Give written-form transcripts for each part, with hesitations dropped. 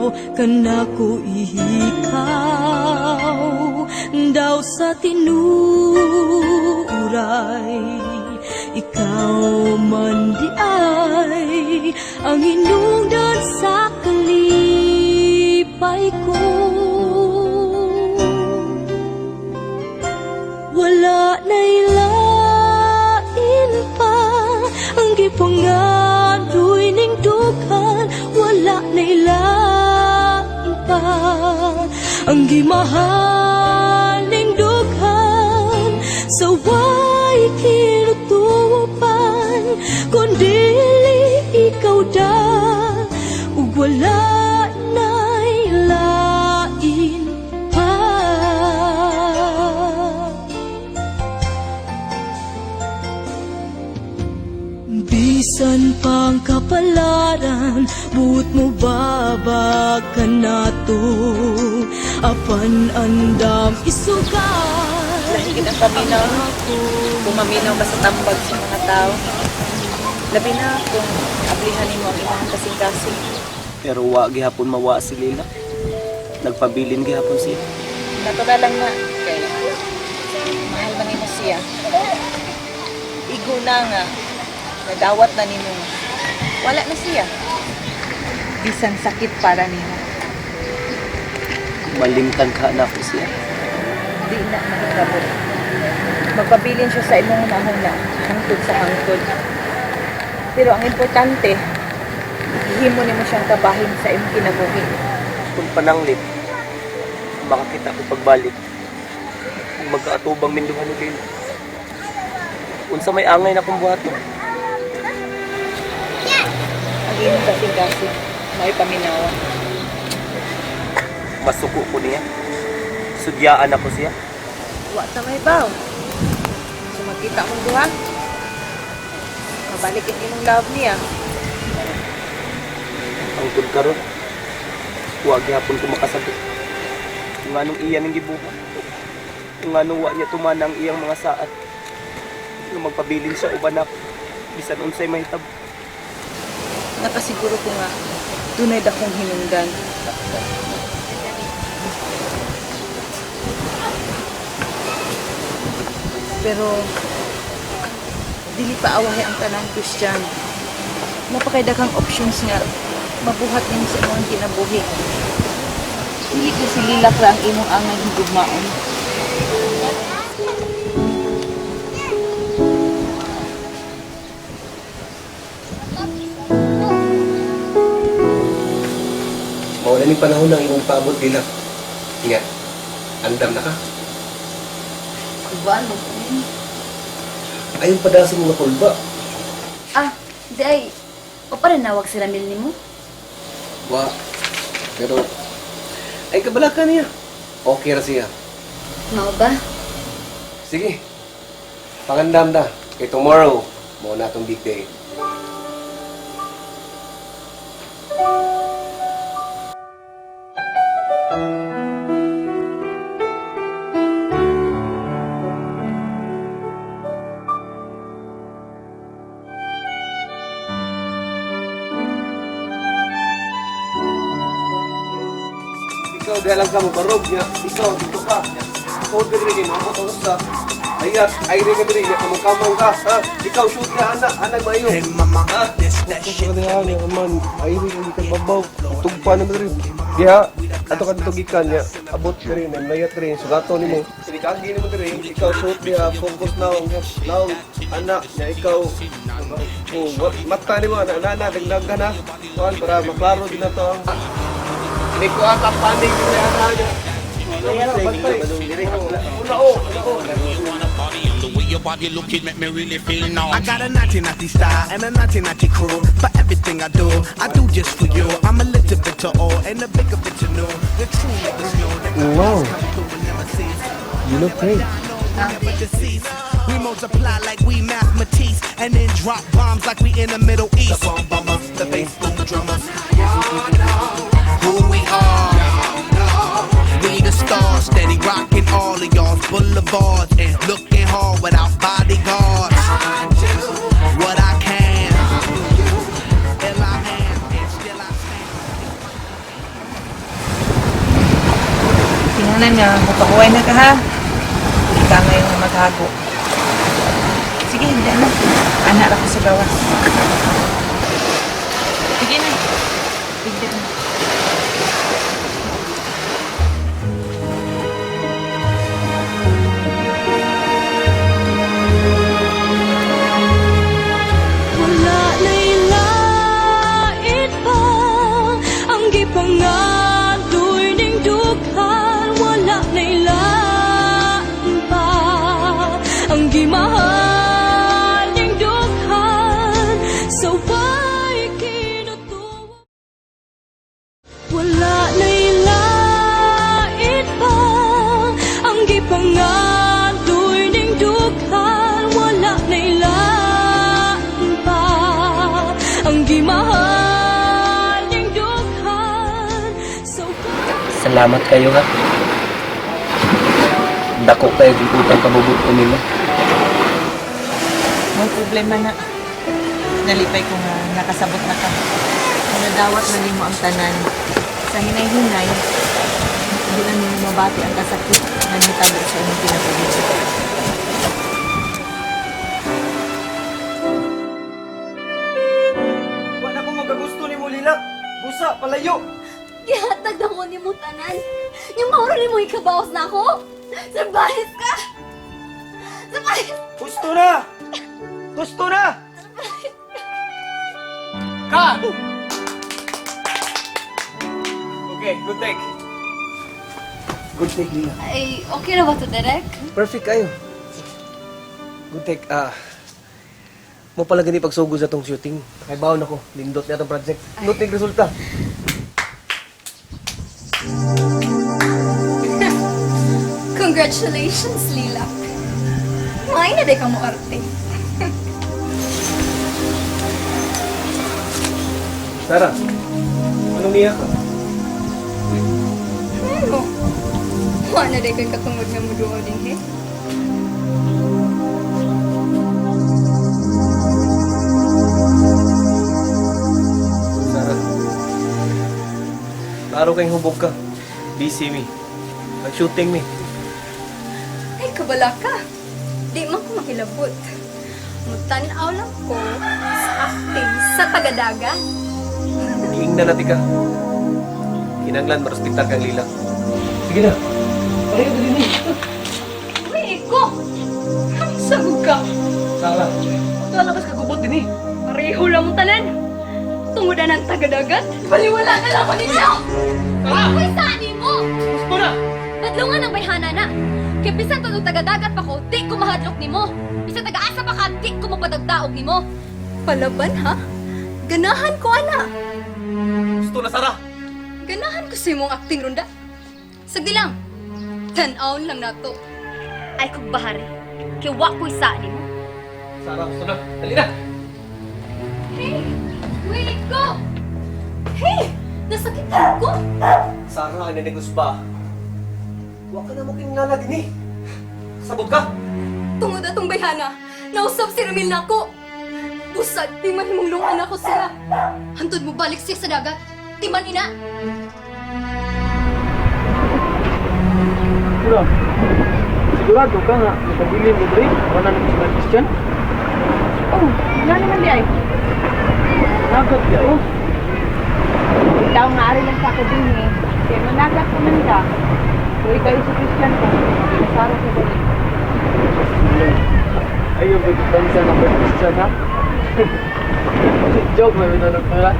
Ikaw kanako ihikaw daw sa tinuray. Ikaw man diay ang hinungdan sa kalipay ko. Wala na'y lain pa ang gipangandoy ning dughan. Wala na'y lain pa ang gimahal ning dughan. Sa way kinutupan kun dili ikaw da, ug wala na'y lain pa. Bisan pang kapalaran, buot mo babag ka nato, apan andam isugal. Lahi gid ang paminaw, no? Kung maminaw ka sa tambag sa mga tao. Labi na kung ablihan nimo ang imong kasing-kasing. Pero wa gihapon mawa si Lila. Nagpabilin gihapon siya. Natural lang na kay mahal man nimo siya. Igo na nga nadawat na nimo. Wala na siya. Bisan sakit para nimo. Malimtan ka na ako siya. Di na mahitabo. Magpabilin siya sa imong hunahuna, hangtod sa hangtod. Pero ang importante, hihimo nimo siyang kabahin sa imong kinabuhi. Kung pananglit, makakita ko pagbalik. Kung magkaatubang minduhan ni Lila. Unsa may angay na kong buhaton? Ang imong kasing-kasing, may paminawa. Masuko ko niya. Sudyaan ako siya. Wa ta may baw. So magkita mong duha. Mabalik ang imong love niya. Ang good karon, wa gihapon ko makasabot kung anong iya ning gibuhat. Kung anong wa niya tumana ang iyang mga saad. Nga magpabilin siya uban ako bisan unsay mahitabo. Nakasiguro ko nga dunay dakong hinungdan. Pero dili pa awahi ang tanang Christian. Napakaidaghang options nga mabuhat nimo sa imong kinabuhi. Dili ko si Lilak ra ang imong angay higugmaon. Mawala ni panahon ng imong paabot nila. Nga, andam na ka. Kulbaan mo ko. Ayaw pa mo nga kulba. Ah, di ay. O pa rin nawag si Ramil nimo? Wa. Pero, ay kabala ka niya. Okay ra siya. Mao ba? Sige. Pangandam na. Kay tomorrow, mao na atong big day. Ikaw, di lang ka mo barog niya. Ikaw, dito ka. Ikaw, diri kay mamo ka sa. Ayat, ay ka diri niya kamang ka. Ha? Ikaw shoot ka anak, anak maayo. Hey mama, Ha? this that shit that make Man, ay ri ka babaw. Tugpa na diri. Diha, ato ka dito gikan niya. Abot diri na layat diri sugato nimo. Sinikagi nimo diri. Ikaw shoot diha, focus now. Now, anak niya ikaw. Oh, mata nimo ana ana dagdag na. Kuan para maklaro din na to ang Hindi ko ang kapanig diri ana niya. Una o, una o. The way your body looking make me really feel now. I got a naughty naughty style and a naughty naughty crew. For everything I do just for you. I'm a little bit to all and a bigger bit to know. The true niggas know that the Wow. come through and never cease. You look great. Never decease. We multiply like we mathematics and then drop bombs like we in the Middle East. The bomb bombers, the bass boom drummers. Y'all know who we are. We the stars, steady rocking all of y'all's boulevards and looking hard without bodyguards. I do what I can. Ill I am, and still I stand. Kinahanglan nga, mapakuhay na ka ha. Hindi ka ngayon nga maghago. Sige, hindi na. Anak ra ko sa gawas. Sige na. Sige na. Wala na'y lait pa ang gipangadoy ning dughan. Wala na'y lain pa ang gimahal ning dughan. Sa way kinutuwa. Wala na'y lait pa ang gipangadoy ning dughan. Wala na'y lain pa ang gimahal ning dughan. So Salamat kayo ha. Dako kayo yung utang kabubot ko nila. May problema na. Nalipay ko nga nakasabot na ka. Nadawat na nimo ang tanan. Sa hinay-hinay, hindi na nimo mabati ang kasakit na nitabo sa imong kinabuhi. Wala ko magagusto ni mo, Lilak. Busa, palayo. Gihatag na ko nimo tanan. Yung mauro nimo ikabawas na ako. Surprise ka! Surprise! Gusto na! Gusto na! Ka! Okay, good take. Good take, Lila. Ay, okay na ba to, Derek? Perfect kayo. Good take. Mo pala gani pagsugod sa tong shooting. Kay baon ako, lindot niya tong project. Lindot ni resulta. Congratulations, Lila. May na ka mo arte. Tara. Anong niya ka? Ano? Wala na kay katungod nga mo duo din, eh. Sara. Klaro kayong hubog ka. Busy mi. Nag-shooting mi. Ay, kabala ka. Di man ko makilabot. Mutanaw lang ko sa acting sa tagadagan. Giingnan natin ka. Kinanglan marespektar kang lila. Sige na. Pareho din ni. Uy, ko! Ang sabog ka! Sara. Wala ka kagubot din eh. Pareho lang mong tanan. Tungod na ng tagadagat. Baliwala na lang ko ninyo! Uy, saan mo? Gusto na! Padlungan ang bayhana na. Kaya bisan tunog tagadagat pa ko, di ko mahadlok nimo. Bisan tagaasa pa ka, di ko mapadagdaog nimo. Palaban ha? Ganahan ko ana. Gusto na, Sara. Ganahan ko sa imong acting runda. Sagdi lang. Tan-aon lang nato. Ay kog bahari. Kay wa ko'y sa nimo. Sara, gusto na. Dali na. Hey! Wait ko! Hey! Nasakitan ko! Sara, ano negos ba? Huwag ka na mo kinalala din eh. Sabot ka. Tungod atong bayhana, nausap si Ramil nako. Busad, di man himong lungan ako siya. Hantod mo balik siya sa dagat. Di man ina. Mura, sigurado ka nga, nakabilin mo dre, wala na sa Christian. Oh, wala naman di ay. Nagat ya, oh. Ikaw nga ari lang sa ako din eh. Kaya managat ko man ka. So ikaw si Christian ko. Nasaro ko ba Ayaw, pagkitansa ng Christian, ha? Joke, may minanag pala.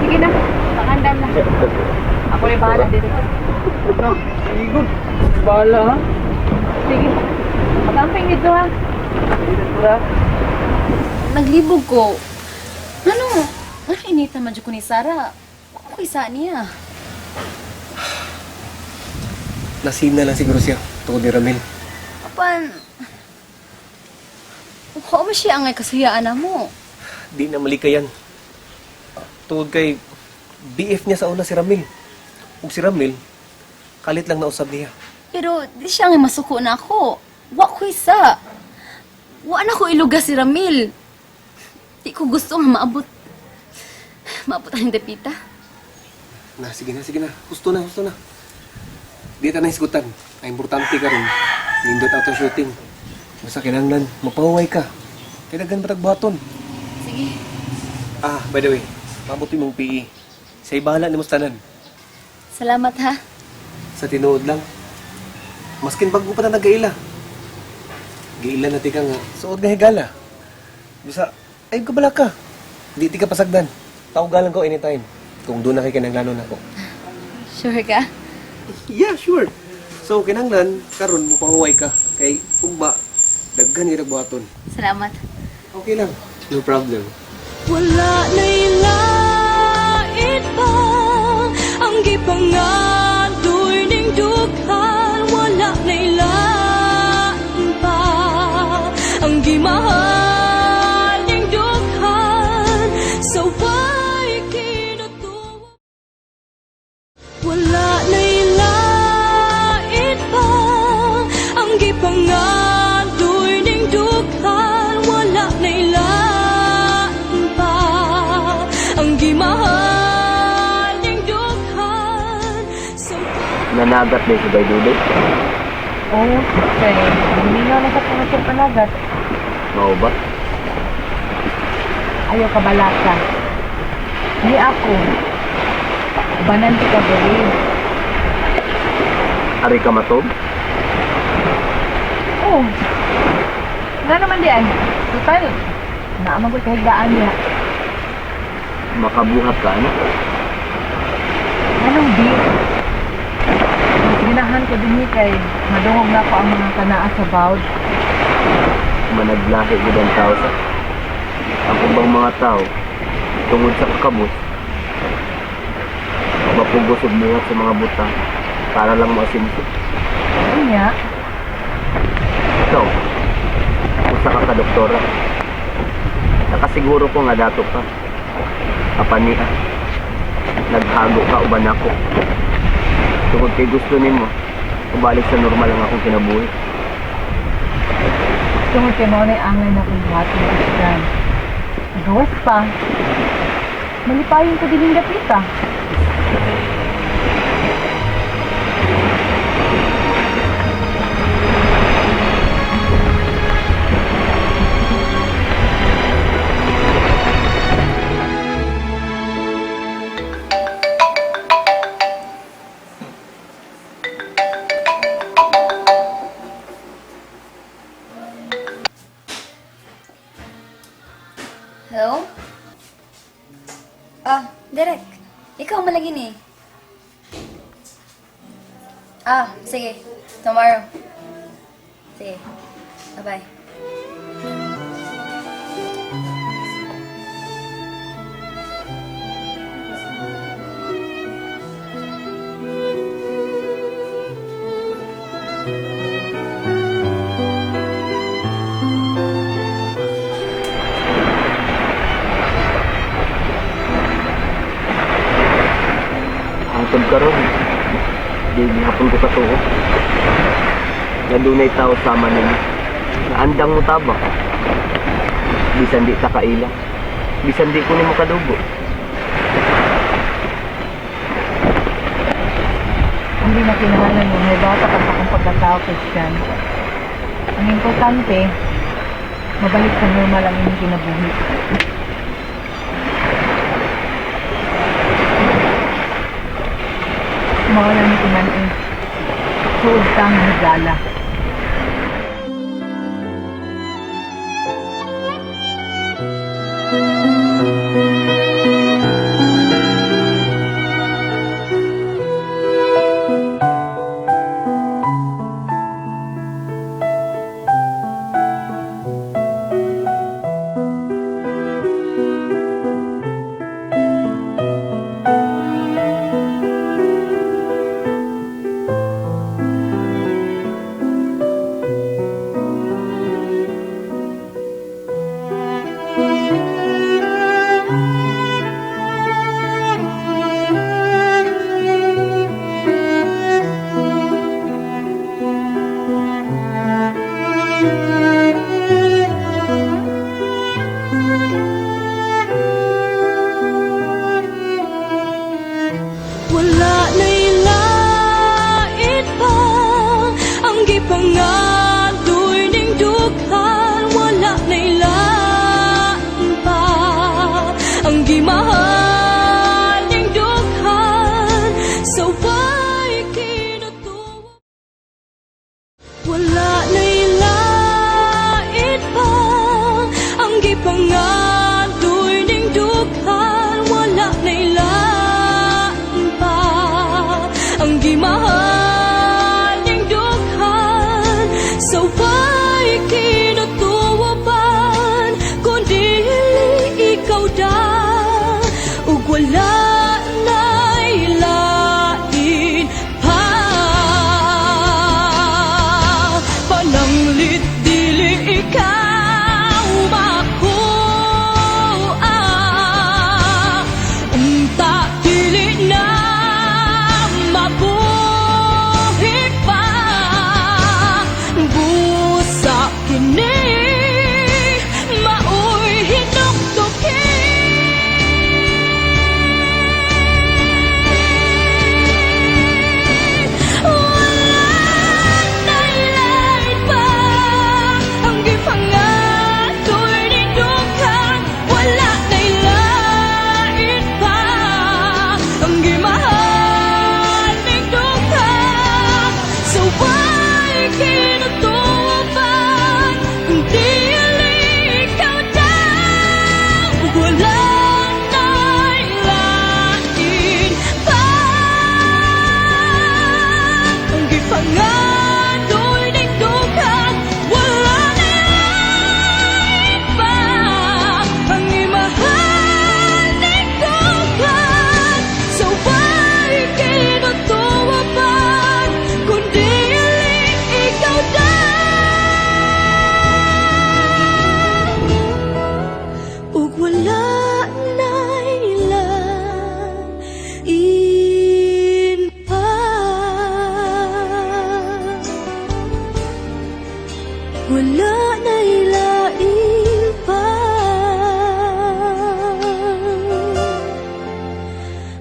Sige na, pangandam na. Ako na bahala dito. No, sige, good. Bahala, ha? Sige. Pagamping dito ha. Mura. Naglibog ko. Ano? Ano inita man dyan ko ni Sarah? Ako isa niya. Nasin na lang siguro siya. Tungkol ni Ramil. Apan, Mukha mo siya angay kasayaan na mo. Di na mali ka yan. Tungkol kay BF niya sa una si Ramil. Ug si Ramil, kalit lang nausab niya. Pero di siya angay masuko na ako. Wa ko isa. Wa na ko iluga si Ramil. Di ko gusto nga maabot. Maabot ang dapita. Na, sige na, sige na. Gusto na, gusto na. Di ta nahisgutan. Ang importante karon, nindot ato shooting. Basta kinahanglan, mapahuway ka. Kay daghan pa buhaton. Sige. Ah, by the way, mabuti mong PE. Sa bahala nimo sa tanan. Salamat ha. Sa tinuod lang. Maskin bago pa na nagaila. Giila na tika nga. Suod nga higala. Bisa, ay kabala ka. Di ti ka pasagdan. Tawgalan ko anytime. Kung doon na kay kinahanglanon ako. Sure ka? Yeah, sure. So, kinahanglan, karon mo pahuway ka. Kay ugma, daghan ni buhaton. Salamat. Okay lang. No problem. Wala na'y lait pa ang gipangandoy ning dughan. Wala na'y lain pa ang gimahal ning dughan. Sa way kinutuo, wala na'y lait pa ang gipangandoy ning dughan. Wala na'y lain pa ang gimahal ning dughan. Sa Nanagat din si Bay Duday. Oo, kay humingaw na sa pangatong panagat. Mao ba? Ayaw ka balaka. Ni ako. Banan ti ka diri. Ari ka matog? Oo. Nga naman di ay. Total, naamang ko'y kahigdaan niya. Makabuhat ka, ano? Anong di? Mas ginahan ko din kay madungog na ko ang mga kanaa sa bawd. Managlahi gud ang tao sa ang ubang mga tao tungod sa kakabot, mapugos og buhat sa mga butang para lang maasinso. Unya, Ikaw, usa ka ka doktora. Nakasiguro ko nga dato ka. Apan niya, naghago ka uban ako. Tungod kay gusto nimo, ubalik sa normal ang akong kinabuhi. Tungod kay mao na'y angay na kong buhaton, Christian. Gawas pa. Malipayon ko din yung dapita. Hello? Ah, Derek. Ikaw malagi ni. Ah, sige. Tomorrow. Sige. Bye-bye. Hangtod karon, di gihapon ko katuo nga dunay tao sama nimo nga andang mo tabang bisan di ta kaila, bisan di ko nimo kadugo. Hindi na kinahanglan mo, may bata ka sa akong pagkatao, Christian. Ang importante, mabalik sa normal ang inyong kinabuhi. Mawala ni Timan eh. Suod kang higala.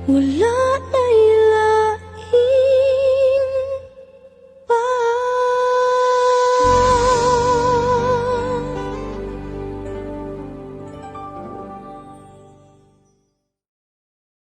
Wala.